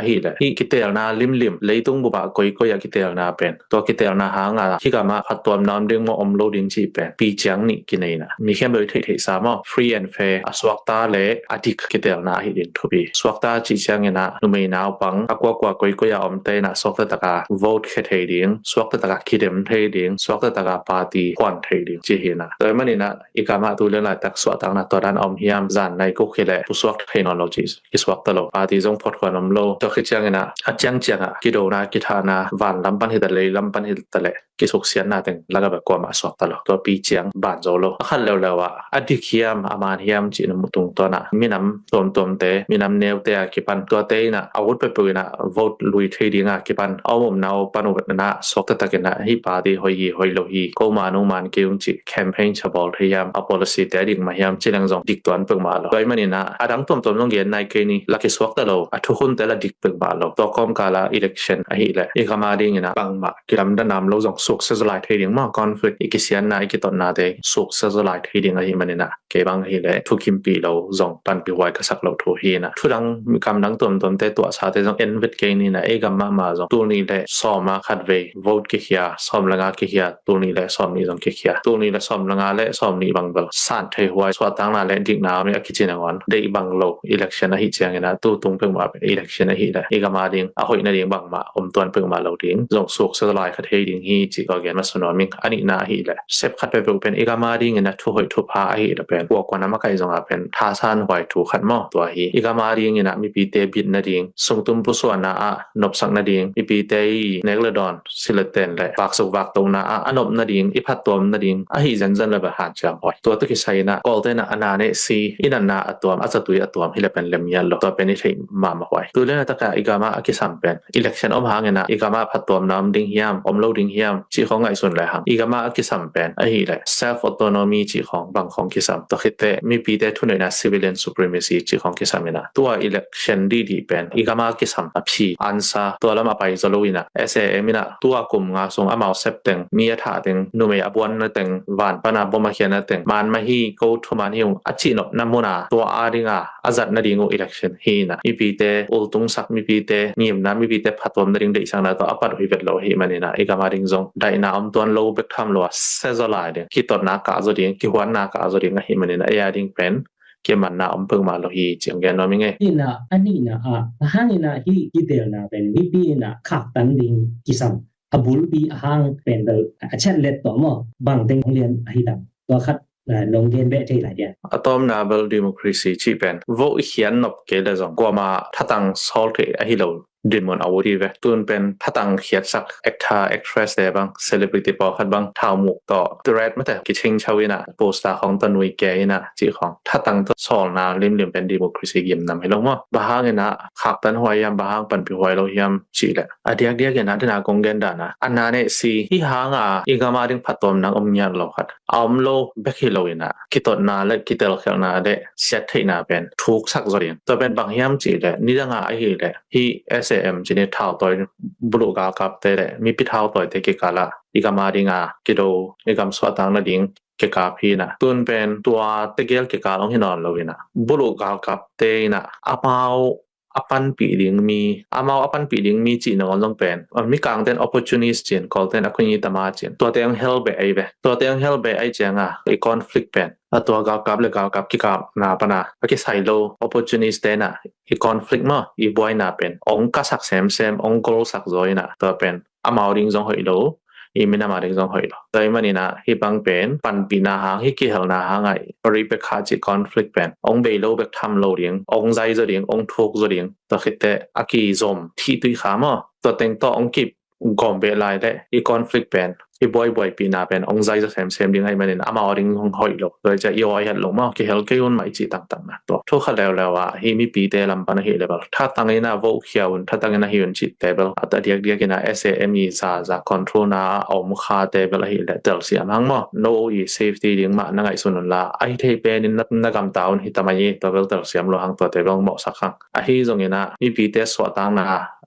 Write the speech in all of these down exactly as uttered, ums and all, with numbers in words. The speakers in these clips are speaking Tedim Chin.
ahileh hih kiteelna limlim, leitung bup ah koikoi ah kiteelna pen, tua kiteelna hanga hih gamah phattuamna om ding maw om lo ding cih pen pi ciang nih kinei na, mi khempeuh i theihtheihsa maw, free and fair, a suakta le a dik kiteelna ahi ding thupi. Suakta cih ciangin ah numei naupang a kuakua koikoi ah omte in ah suakta taka vote khia thei ding, suakta taka kidem thei ding, suakta taka party huan thei ding cih hi na. Tua ahih manin ah i gamah tu lian laitak suahtakna tua dan a om hiam, zan nai kuk hi leh pusuak thei nawn lo cih kisuakta lo, party zong phot huan om lo. Tua khit ciangin ah a ciangciang ah kidona kithahna, van lam pan hi ta leh, lei lam pan hi ta leh, kisuksiatna teng lak ah bek kuamah suakta lo. Tua pi ciang ban zo lo. A khat leuleu ah a dik hiam, a man hiam cih na muh tungtawn ah minam tuamtuamte, minam neute a kipan, tuate in ah a ut peuhpeuh in ah vote lui thei ding a kipan a om omna uh pan uh na suakta takin ah hih party hoih hi, hoih lo hi, ko man ung man kei ung cih campaign ciang bawl thei hiam, a policy te a dik mah hiam cih leng zong dik tuan peuhmah lo. Tua ahih manin ah a dang tuamtuam zong gen nai kei ni, la kisuakta lo, a thukhunte la dik peuhmah lo. Tua kawmkal ah election ahileh i gam a dingin ah bangmah kilamdanna om lo zong suksia zaw lai thei ding maw, conflict, i kisiatna, i kitotnate suksia zaw lai thei ding ahih manin ah kei bang ahileh thukimpih lo zong panpih huai ka sak loh thu hi na. Thu dang, kam dang tuamtuamte tuahsate zong en vet kei ni na, ei gam mahmah zong tul nih le sawm a khat vei vote kikhia, sawm le nga kikhia, tul nih le sawm nih zong kikhia. Tul nih le sawm le nga le sawm nih bang bel san thei huai, suahtakna le dikna om a kici nangawn deih bang lo election ahih ciangin ah tu tung peuhmah election ahileh i gam a ding a hoih nading bangmah om tuan peuhmah lo ding, zong suksia zaw lai kha thei ding hi cih ka gen masa nuam ing. A nihna ahileh sep khat peuhpeuh pen i gam a dingin ah thuhoih thupha ahileh pen kuakuan a makaih zong ah pen thasan huai thu khat maw. Tua hi i gam a dingin ah mipite bit nading, sungtum pusuahna ah nopsak nading, mipite i nek le dawn, silh le ten le vaksuk vaktona ah a nop nading, i phattuam nading ahi zenzen le bel hanciam huai. Tua tawh kisai in ah Kawlte'n ah a na neh si, i natna a tuam, a zatui a tuam hi leh pen lem ngiat lo. Tua pen i theih mahmah huai. Tu lian laitak ah i gam ah a kisam pen election om hangin ah i gam ah phattuamna om ding hiam, om lo ding hiam cih khawng ngaihsun le hang. I gam ah a kisam pen ahileh self autonomy cih khawng bang khawng kisam. Tua khit teh mipite thuneihna, civilian supremacy cih khawng kisam in ah tua election dihdih pen i gam ah kisam a phi ansa, tua lam a pai zaw lo in ah S A M in ah tua kum nga sung amau sep teng, mi a thah teng, numei a buanna teng, van pan a bom a khiatna teng, man mah hi, ko thuman hi ung a cihnopna mun a tua a ding a a zat nading uh election hi na. Mipite ultungsak, mipite ngimna, mipite phattuam nading deihsakna tawh a pat uh hi vet lo ahih manin ah i gam a ding zong daihna om tuan lo bek tham lo a, sia zaw lai ding, kitotna kah zaw ding, kihuanna kah zaw ding ahih manin ah ei a ding pen kimanna om peuhmah lo hi cih hong gen nuam ing e. Hi na, a nihna ah, a hang in ah hih kiteelna pen mipi in ah khaktan ding kisam, a bulpi a hang pen bel a chet let tawh maw, bang teng hong lian ahi tam? Tua khat, ah, nong gen beh thei lai dia. A tawpna bel democracy cih pen vote i khian nop kei leh zong kuamah thatang sawl thei ahi lo dinmun a ut hi ve. Tun pen thatang khiatsak actor, actress te bang, celebrity pawlkhat bang thaumuk tawh threat mate kicing chau in ah, poster khawng tawh nui ke in ah cih khawng, thatang tawh sawlna limlim pen democracy gimnam hi lo maw. Bang hang in ah khaktan huai hiam, bang hang panpih huai lo hiam cih leh, a diakdiak in ah dena kong gen dan a, a na neh si, hih hang a i gam a ding phattuamna om ngiat lo khat a om lo bek hi lo in ah kitotna le kitelkhialhna le siattheihna pen thuksak zaw ding. Tua pen bang hiam cih leh, nidang a ahileh hih S A M cih ni thautawi, buluh galkapte le mipi thautawite kikal ah i gam a ding a kido, i gam suahtak nading kikap hi na. Tun pen tua tegel kikal hong hi nawn lo in ah buluh galkapte in ah amau a panpih ding mi, amau a panpih ding mi cih nangawn zong pen, a, Mikangte'n opportunist ci-in, Kawlte'n a khuni tama ci-in, tuate hong hel beh ahi ve. Tuate hong hel beh ahi ciang a i conflict pen, a, tua galkap le galkap kikapna pan a a kisai lo opportunist te'n ah i conflict maw, i buaina pen hong kasak semsem, hong golsak zaw in ah tua pen amau ding zong hoih lo, i minam a ding zong hoih lo. Tua ahih manin ah hih bang pen panpihna hang, hih kihelna hang a, Rebecca cih conflict pen hong bei lo bek tham lo ding, hong zai zaw ding, hong thuk zaw ding. Tua khit teh a kizom thih tuih kha maw, tua teng tawh hong kip gawm beh lai leh i conflict pen, i buaibuaipihna pen hong zai zaw semsem ding ahih manin amau a ding hong hoih lo. Tua hi ciah i awi het lo maw, kihel kei un mah i cih tangtang na. Tua thu khat leuleu ah hih mipite lam pan ahih leh bel thatang in ah vote khia un, thatang in ah hi un cihte bel a diakdiak in ah S A M i zaza control na a om khate bel ahih leh telsiam hang maw. No i safety ding mah na ngaihsun un la, ahi thei pen in na, na gamta un hi ta mai hi. Tua bel telsiam lo hang, tuate bel hong mawhsak hang. Ahi zongin ah mipite suahtakna,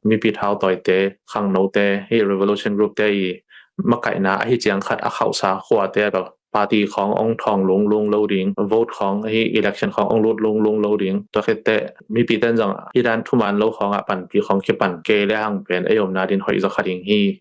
mipi thautawite, khangnote, hih revolution group te i makaihna ahi ciang khat a khauhsa khuate bel party khawng ong thawng lunglung lo ding, vote khawng hi election khawng ong lut lunglung lo ding. Tua khit teh mipi ten zong hi dan thuman lo khawngah panpih khawng kipan kei le hang pen ei omna din hoih zaw kha ding hi.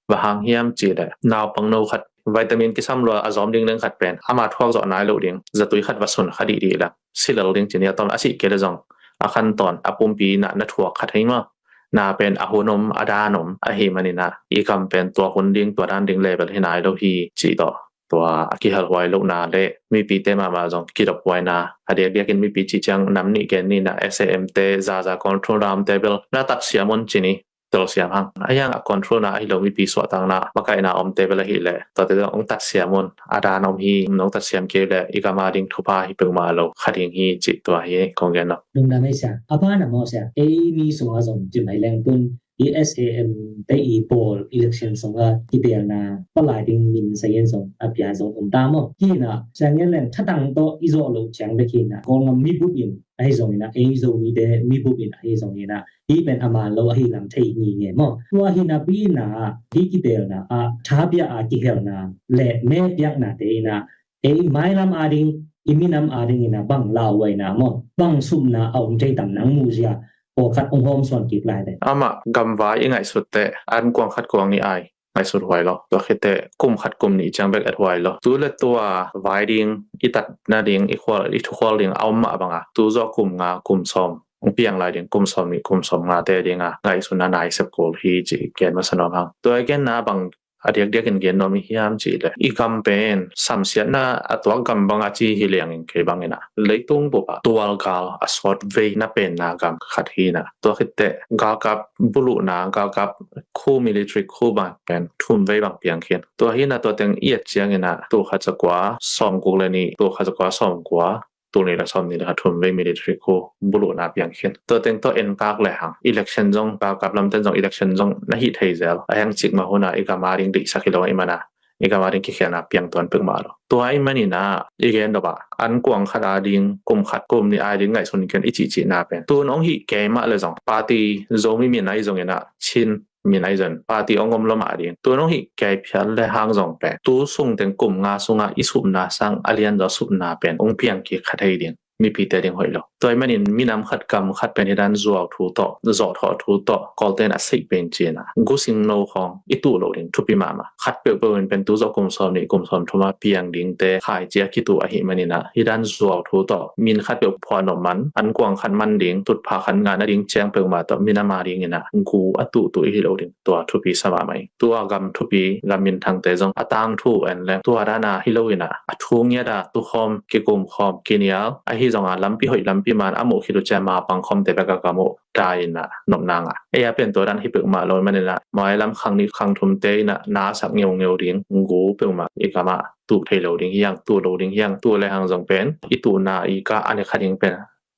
Bang hang hiam cih leh naupangno khat vitamin kisam lua a zawm ding leng khat pen ama thuak zawh nai lo ding, zatui khat va sun kha dihdih la si lel ding ci ni a tom, a sih kei le zong a khan tawn a pumpi na na thuak khat hi maw. Na pen a hun om a dan om ahih manin ah i gam pen tua hun ding tua dan ding level hi nai lo hi cih tawh tua a kihelhuai lohna le mipite mahmah zong kidophuaina a diakdiakin mipi cih ciang nam nih gen ni na S A M te zaza control ram te bel na tatsiam un ci ni. Telsiam hang a hiang a control na ahi lo mipi suahtakna makaihna om te bel ahih leh tuate zong ong tatsiam un, a dan om hi, nong tatsiam kei leh i gam a ding thupha hi peuhmah lo kha ding hi cih tua hi kong gen lo. Lungdam ei sia. A ban a maw sia, ei mi sungah zong ci mai leng tun i S A M te i bawl election sungah kitelna palai ding min sayin zong a pia zong um ta maw. Hi na siang ngen leng thatang tawh i zawh lo ciang bek hi na Kawlngam mi bup in ahi zongin ah, ei Zomite mi bup in ahi zongin ah, hi pen a man lo ahi lam thei ngei ngei maw. Tua hi napi in ah, hi kitelna ah tha pia a kihelna le me piaknate in ah, ei mailam a ding, i minam a ding in ah bang lauhuaina maw, bang supna a om thei tam nang mu zia, pawlkhat ong hawm suan kik lai te. Amah gamvai i ngaihsut teh an kuang khat kuang nih ai ngaihsut huai lo. Tua khit teh kum khat kum nih ciang bek et huai lo. Tu le tua vai ding, i tat nading, i khual, i thukhual ding a om mah banga tu zawh kum nga kum sawm ong piang lai ding, kum sawm nih kum sawm nga te dinga ngaihsutna nai sep kul hi ci gen masa nuam hang. Tua i genna bang a diakdiakin gen nuam i hiam cih leh i gam pen samsiatna a tuak gam bang a ci hi liangin kei bangin ah leitung bup ah tualgal a sawt vei na penna gam khat hi na. Tua khit teh galkap buluhna, galkap khu, military khu bang pen thum vei bang piang khin. Tua hi na tua teng i et ciangin ah tul khat za kua sawm guk le nih, tul khat za kua sawm kua, tul nih le sawm nih le khat thum vei military khu buluhna piang khin. Tua teng tawh en kak le hang election zong, galkap lamten zong election zong na hih thei zel. A heng cik mah hun ah i gam a ding deihsak hi lo i man a, i gam a ding kikhelna piang tuan peuhmah lo. Tua i manin ah i gen dop ah an kuang khat a ding, kum khat kum nih a ding ngaihsun kei un i cihcihna pen tun ong hih kei mah le zong party Zomi min ahi zongin ah Chin min ahi zong party ong om lo mah ding. Tun ong hih kei phial le hang zong pen tu sung teng kum nga sungah i supna sang a lian zaw supna pen ong piang kik kha thei ding, mipite ding hoih lo. Tua i manin minam khat gam khat pen hi dan zuau thu tawh, zawhthawh thu tawh Kawlten a seih pen cina gusing no khawng i tuh lo ding thupi mahmah. Khat peuhpeuh in pen tu zawh kum sawm nih kum sawm thum a piang dingte khaici a kituh ahih manin ah hi dan zuau thu tawh min khat peuh phuah nop man, an kuang khat man ding, tutpha khat ngah nading ciang peuhmah tawh minam a dingin ah gu a tuhtuh i hi lo ding. Tua thupi sa mahmah hi. Tua gam thupi, gam minthangte zong a tangthu en leng tua dan a hi lo in ah a thu ngiat a tukhawm, kikumkhawm, kinial ahi zong a lampi hoih lampi man a muh khit uh ciang mapang khawmte bek a gam uh dai in ah nopna ngah. Ei a pen tua dan hi peuhmah lo manin ah mailam khang nih khang thumte in ah na sak ngeungeu ding, gu peuhmah i gam ah tuh thei lo ding hi hang, tuh lo ding hi hang, tuh le hang zong pen i tuhna i kah a ne kha ding pen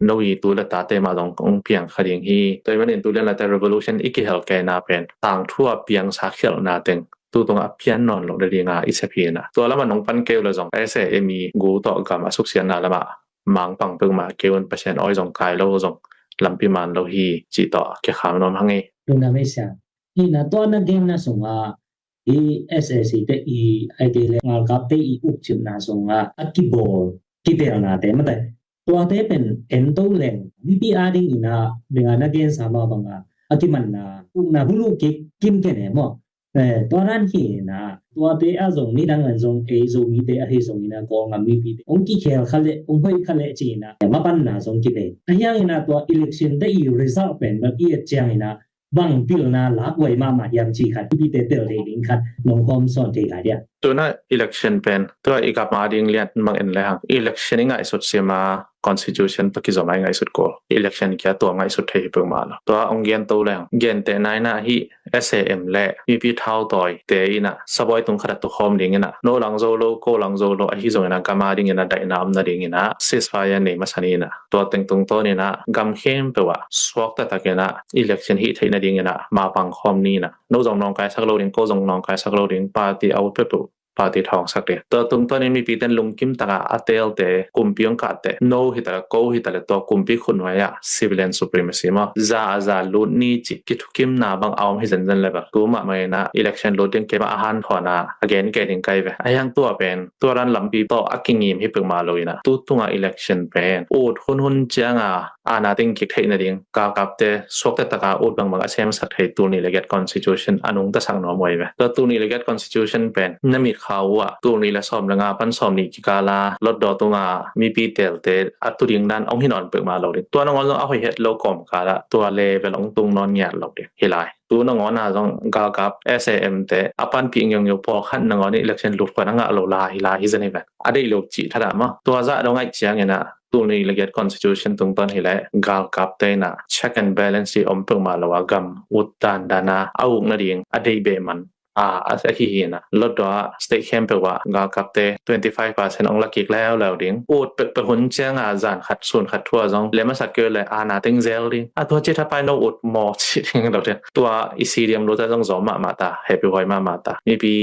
no i tu le tate mah zong ong piang kha ding hi. Tua i manin tu lian late revolution i kihel keina pen tangthu a piangsa khialhna teng tu tungah a pian nawn loh le dinga i sep hi na. Tua lamah nong pan kei uh le zong S A M i gu tawh gam a suksiatna lamah mangpang peuhmah kei un, Pasian awi zong kai lo zong lampi man lo hi cih tawh kikham nuam hang hi. Lungdam ei sia. Hi na tua na genna sungah i S A C te i aite le ngalkapte i ukcipna sungah a kibawl kitelnate mate. Tuate pen ento leng mipi a ding in ah benga na gensa mah banga a kimanna ukna hulu kik kim kene maw. Eh, tua dan hi na, tuate a zong nidang an zong ei Zomite ahi zong in ah Kawlngam mipite ong kikhel kha le, ong hoih kha le ci in ah mapanna zong kinei. A hiang in ah tua election te i result pen bang i et ciang in ah bang pilna lakhuai mahmah hiam ci khat, mipite tel thei ding khat nong hawm sawn thei lai dia. Tuna election pen tua i gam a ding lian mang en le hang election i ngaihsut sim a constitution tawh kizom a i ngaihsut kul. Election kia tua ngaihsut thei hi peuhmah lo. Tua ong gen to leng, gente naina hi S A M le mipi thautawite in ah sabawi tung khat a tukhawm ding in ah no lang zo lo, ko lang zo lo ahi zong in ah gam a ding in ah daihna om nading in ah ceasefire nei masa ni in ah tua teng tungtawn in ah gam khempeuh ah suakta tak in ah election hih theih nading in ah mapang khawm ni in ah no zong nawngkaisak lo ding, ko zong nawngkaisak lo ding, party a ut peuhpeuh party thawngsak ding. Tua tungtawnin mipite in lungkim taka a teelte kumpi hong katte, no hi taka ko hi taka tua kumpi khutnuai ah civilian supremacy maw, za a za lut ni cih kithukimna bang a om hi zenzen le bel tu mahmah in ah election lut ding keimah a hanthawn a a gen kei ding ka hi ve. A hiang tua pen tua dan lampi tawh a kingim hi peuhmah lo in ah tu tunga election pen ut hunhun cianga aana teng kik theih nading galkapte suakta taka ut bangbang a semsak thei tul nih le giat constitution a nungtasak nuam uh hi ve. Tua tul nih le giat constitution pen na mitkha uh ah tul nih le sawm le nga pan sawm nih kikala lotdaw tunga mipi teelte a tu ding dan hong hi nawn peuhmah lo ding. Tua nangawn zong a hoih het lo kawmkal ah tua level hong tung nawn ngiat lo ding hi lai. Tu nangawn a zong galkap S A M te a panpih ngeungeu pawlkhat nangawn in election lut khuan a ngah lo lai hi lai hi zen hi ve. A deih lo cih thadah maw. Tua zah dong aih ciangin ah tul nih le giat constitution tungtawn hi leh galkapte in ah check and balance hi om peuhmah lo a gam ut dandan a a uk nading a deih beh man a a hi hi in ah lotdaw ah state khempeuh ah galkapte twenty five percent hong la kik leuleu ding. Ut pekpek hun cianga zan khat sun khat thu ah zong lem a sak kei uh leh aana teng zel ding. A tua cih thapai no ut maw cih ding lo ding. Tua i C D M lo te zong zawm mahmah ta, happy huai mahmah ta. Mipi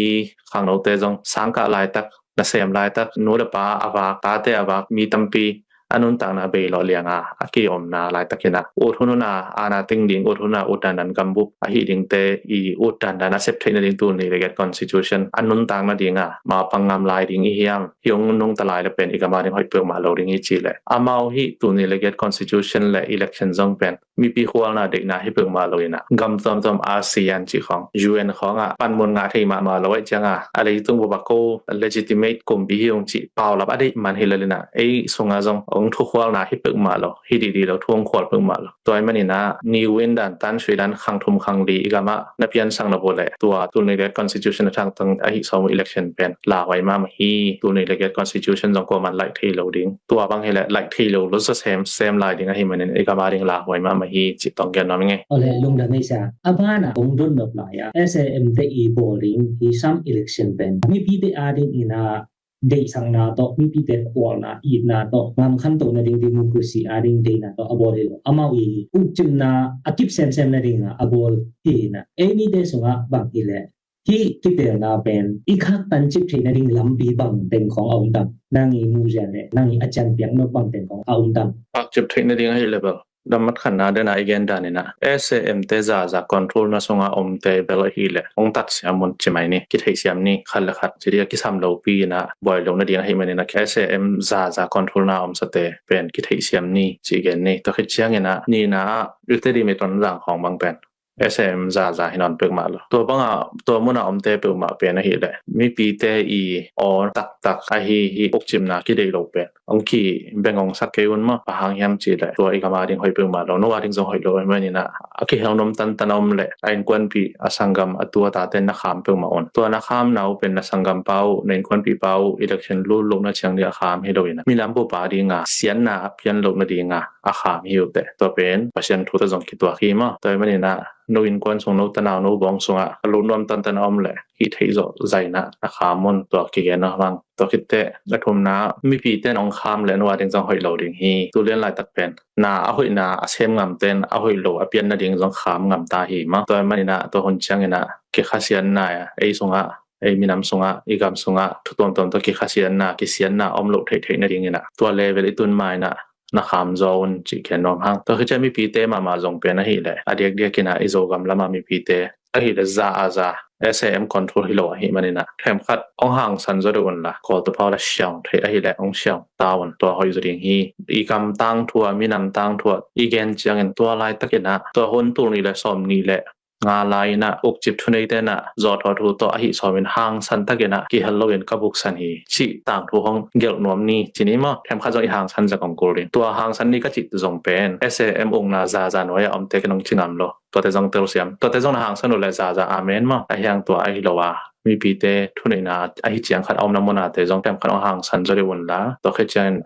khangnote zong sangkah laitak nasem laitak nu le pa a vak, tate a vak mi tampi a nuntakna bei lawh lianga a kiomna laitakin ah ut hunhun a aana teng ding, ut hunhun a ut dandan gambup a hih dingte i ut dandan a sep theih nading tul nih le giat constitution a nuntak nadinga mapang ngam lai ding i hiam? Hi hong nungta lai le pen i gam a ding hoih peuhmah lo ding hi ci leh amau hih tul nih le giat constitution le election zong pen mipi khualna deihna hi peuhmah lo in ah gam tuamtuam A S E A N cih khawng U N khawngah panmun ngah thei mahmah lo aih cianga a leitung bup a ko legitimate kumpi hi ung cih paulap a deih man hi lel in ah ei sungah zong hong thukhualna hi peuhmah lo, hi dihdih lo, thu hong khual peuhmah lo. Tua ahih manin ah ni win dan tan sui dan khang thum khang li i gamah na piansak na vua leh tua tul nih le constitution a thangtang ahi sawm uh election pen lauhuai mahmah hi. Tul nih le giat constitution zong kuaman laih thei lo ding. Tua bang hi leh laih thei lo lo sa sem sem lai ding ahih manin i gam a ding lauhuai mahmah hi cih tawng gen nuam ing e. Ole lungdam ei sa. A ban a hong dot nop lai a S A M te i bawl ding hi sam election pen mipite a ding in ah deihsakna tawh, mipite khualna itna tawh ngam khantoh nading democracy a ding deihna tawh a bawl hi lo. Amau i ukcimna a kip semsem nading a a bawl hi in ah ei mite sungah bang hi leh hih kitelna pen i khaktan cip theih nading lampi bang teng khawng a um tam? Nang i muhzia le nang i a cianpiak nop bang teng khawng a um tam? Khakcip theih nading ahi le bel lammat khatna dena i gen dan in ah S A M te zaza control na sunga omte bel ahi leh hong tatsiam un ci mai ni, kitheihsiam ni. Khat le khat ci dih a kisam lopi in ah buai lo nading ahih manin ah S A M zaza control na omsate pen kitheihsiam ni ci gen ni. Tua khit ciangin ah nihna ah i Tedim i Tonzang khawng bang pen S A M zaza hi nawn peuhmah lo. Tua banga tua muna omte peuhmah pen ahi leh mipite i aw taktak ahi hi ukcimna kideih lo pen hong kibeng hong sak kei un maw. Bang hang hiam cih leh tua i gam a ding hoih peuhmah lo, no a ding zong hoih lo ahih manin ah a kihel nuam tantan a om leh a innkuanpih a sanggam a tu a tate na kham peuhmah un. Tua na khamna uh pen na sanggampa uh, na innkuanpihpa uh election lut lohna ciang ding a kham hi lo in ah minam bup a dinga siatna a pian loh nadinga a kham hi uh teh. Tua pen Pasian thu tawh zong kituak hi maw. Tua ahih manin ah no innkuan sung, no tanau, no bawng sungah a lut nuam tantan a om leh hih theih zawh zaina a kham un, tua kigen a hmang. Tua khit teh a thumna mipite in hong kham leh no a ding zong hoih lo ding hi. Tu lian laitak pen na a hoihna a sem ngamte in a hoih lo a pian nading zong kham ngam ta hi maw. Tua ahih manin ah tua hun ciangin ah kikhasiatna ei sungah, ei minam sungah, i gam sungah thu tuamtuam tawh kikhasiatna, kisiatna om loh theihtheih nadingin ah tua level i tun ma in ah na kham zaw un cih gen nuam hang. Tua khit ciang mipite mahmah zong pen ahi leh a diakdiakin ah i Zogam lamah mipite ahi leh za a za S A M control hi lo ahih manin ah themkhat hong hangsan zaw deuh unla Kawl tuphau la siang theih ahi leh hong siang ta un, tua hoih zaw ding hi. I gam tangthu ah, minam tangthu ah i gen ciangin tua laitakin ah tua hun tul nih le sawm nih le nga lai in ah ukcip thuneite in ah zawhthawh thu tawh ahi sawmin hangsan takin ah kihel loin ka buksan hi cih tangthu hong gelh nuam ni ci ni maw. Themkhat zong i hangsan zek hong kul ding. Tua hangsan ni ka cih zong pen S A M ukna zaza nuai a omte ken hong ci ngam lo. Tuate zong telsiam. Tuate zong na hangsan uh leh zaza amen maw. A hiang tua ahi lo a mipite thuneihna ahi ciang khat a omna munate zong themkhat hong hangsan zaw deuh unla tua khit ciangin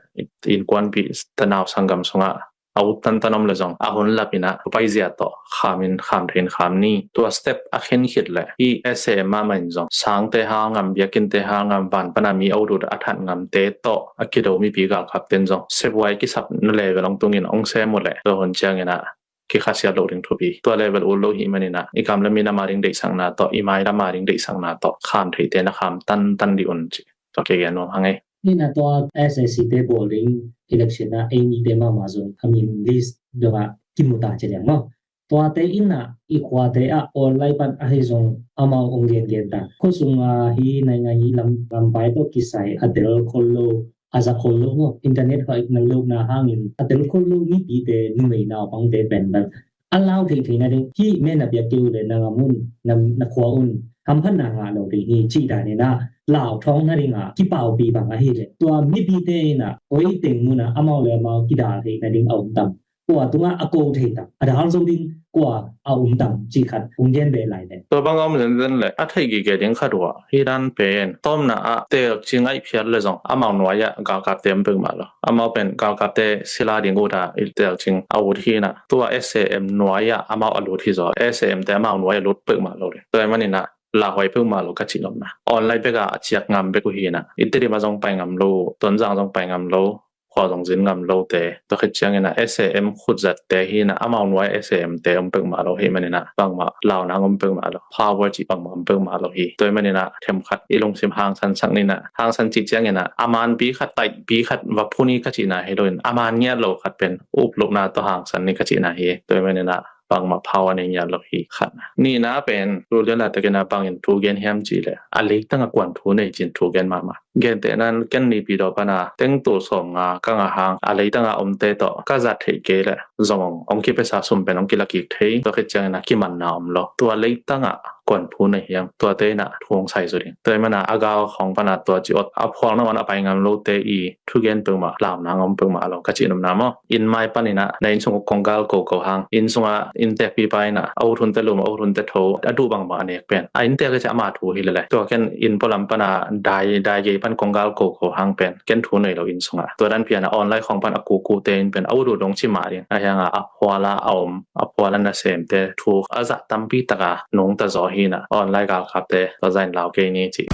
innkuanpih tanau sanggam sungah a ut tantan om le zong a hun lap in ah paizia tawh kham in kham thei in kham ni. Tua step a khen khit leh hih S A M mahmah in zong sangte hal ngam, biakinnte hal ngam, van pana mi a ut ut a that ngamte tawh a kido mipi galkapte in zong sebuai kisapna level hong tungin hong sem uh leh tua hun ciangin ah kikhasiat loh ding thupi. Tua level ut lo hi maninah i kam le min ama ding deihsakna tawh, i mai le ama ding deihsakna tawh kham theite na kham tantan dih un ci. Tua kigen nuam hang ei. Hina tua S A C te bawl ding election ah ei nite mahmah zong a min list dongah kimuta ci liang maw. Tuate innah i khuate ah online pan ahi zong amau ong gengen ta. Khuasunga hi naingai hi lam lampai tawh kisai a tel khol lo, a za khol lo maw, internet hoih na lohna hangin a tel khol lo mipite numei naupangte pen bel a lau thei thei nading hi. Mena biak keu le na ngam un, na khua un hamphatna ngah lo ding hi cih daninah lau thawng nadingah kipaupi bang ahi le tua mipite innah koi teng munah amau le amau kidal thei nading a um tam, kua tungah a ko thei tam, a dal zo ding kua a um tam cih khat hong gen beh lai le. Tua bang a om zenzen le a theih gige ding khat uh ah hi dan pen tawmna ah telcing aih phiat le zong amau nuai ah galkapte om peuhmah lo. Amau pen galkapte sila ding uta i telcing a ut hinah tua S A M nuai ah amau a lut hi zaw, S A M te amau nuai a lut peuhmah lo le. Tua maninah lauhuai peuhmah lo ka cih nopna. Online bek a ciak ngam bek uh hinah i Tedim ah zong pai ngam lo, Tonzang zong pai ngam lo, khua zong zin ngam lote, tua khit cianginah S A M khutzatte hinah amau nuai S A M te om peuhmah lo hi maninah bangmah launa om peuhmah lo, power cih bangmah om peuhmah lo hi. Tua maninah themkhat i lungsim hangsan sak ninah, hangsan cih cianginah a manpi khat, taihpi khat va phun hi ka cihna hi loin a man ngiat lo khat pen uplohna tawh hangsan ni ka cihna hi. Tua maninah bangmah phau a nei ngiat lo hi khatna. Nihna pen tu lian laitakin a bangin thu gen hiam cih le a leitang a kuan thu nei cin thu gen mahmah. Gentehnan ken Naypyidaw pana tengtul sawmnga ka ngah hang a leitang a omte tawh ka zat theih kei le zong ong kipiasa sum pen ong kila kik thei, tua khit ciangin a kimanna om lo. Tua leitang a kuan thu nei hiam, tuate inah thu ong sai zaw ding. Tua hi mana a gal khawng pana tua ci awt a phual nangawn a pai ngam lote i thugen peuhmah, launa ngam peuhmah lo ka cih nopna maw. Inn mai paninah na inn sung uh konggal koko hang, inn sunga inntekpipa inah a uthunte lum, a uthunte tho, a duh bangbang a nek pen a inntek i ci ama thu hi lele. Tua ken inn pualam pana dai, dai gei pan konggal koko hang pen ken thu nei lo inn sunga. Tua dan piana online khawng pan a kukute in pen a ut uh dong ci mah ding. A hianga a phuala a om, a phuala nasemte thu a zah tampi taka nungta zaw hinah online galkapte tua zahin lau kei ni ci.